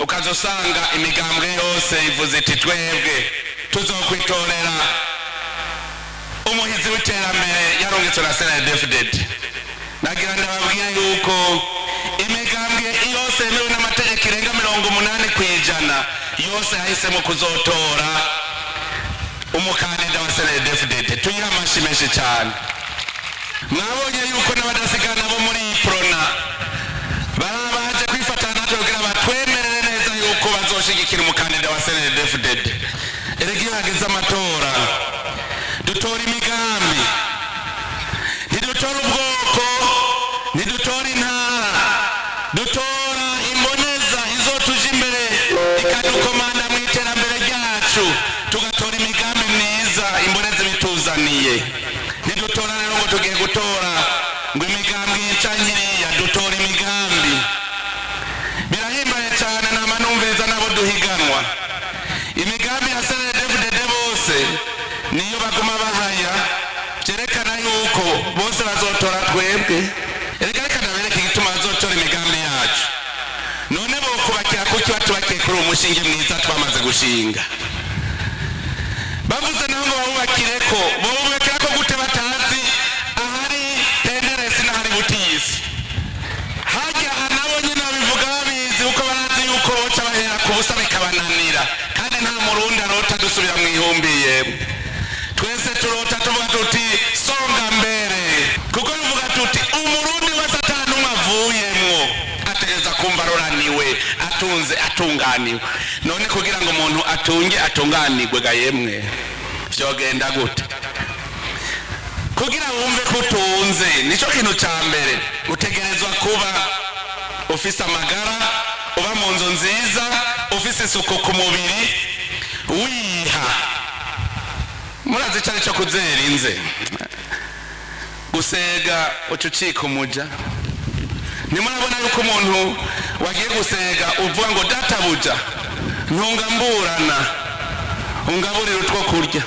Ukaza usanga imigambwe yose ivuze iti: "Twebwe tuzokwitorera umuhizi w'iterambere yarungitswe na CNDD-FDD." Nagira ndababwira yuko imigambwe yose yemewe n'amategeko irenga 80% yose yahisemo kuzotora umukandida wa CNDD-FDD. Tuyihe amashi menshi cyane. Mwabonye yuko n'abadasigana bo muri Uprona baba baje kwifatana natwe kugira batwemerere neza yuko bazoshigikira umukandida wa CNDD-FDD. Erega iyo hageze amatora, dutora imigambi, ntidutora ubwoko, ntidutora intara, dutora imboneza izotuja imbere ikadukomanda mu iterambere ryacu. Tugatora imigambi myiza imboneza ibituzaniye. Ntidutora rero ngo tugiye gutora ngo imigambi yica nkiriya, dutora imigambi. Birahimbaye cyane, nama numviriza n'abo duhiganwa, imigambi ya CNDD-FDD bose niyo baguma bahaya, byerekana yuko bose bazotora twebwe. Erega reka ndabereke igituma bazotora imigambi yacu. None bokubakira kuki batubakiye kuri uwo mushinge mwiza twamaze gushinga? Bavuze naho ngo bawubakire ko, bawubakira ko gute batazi ahari tenderesi n'ahari butisi? Hajya nabo nyine babivuga babizi, kuko barazi yuko boca bahera ku busa bikabananira. Kandi nta Murundi arota dusubira mu ihumbi. Yemwe, twese turota tuvuga tuti: "Songa mbere", kuko tuvuga tuti umurundi wese atanumwe avuyemwo ategereza kumva aroraniwe, atunze, atunganiwe. None kugira ngo umuntu atunge, atunganirwe ga yemwe, vyogenda gute? Kugira wumve ko utunze, nico kintu ca mbere, utegerezwa kuba ufise amagara, uba mu nzu nziza, ufise isuku ku mubiri, wiha. Murazi icyo ari cyo kuzera inze, gusega uca ucika umuja. Ntimurabona yuko umuntu wagiye gusega uvuga ngo: "Databuja, ntungamburana, ungaburira utwo kurya"?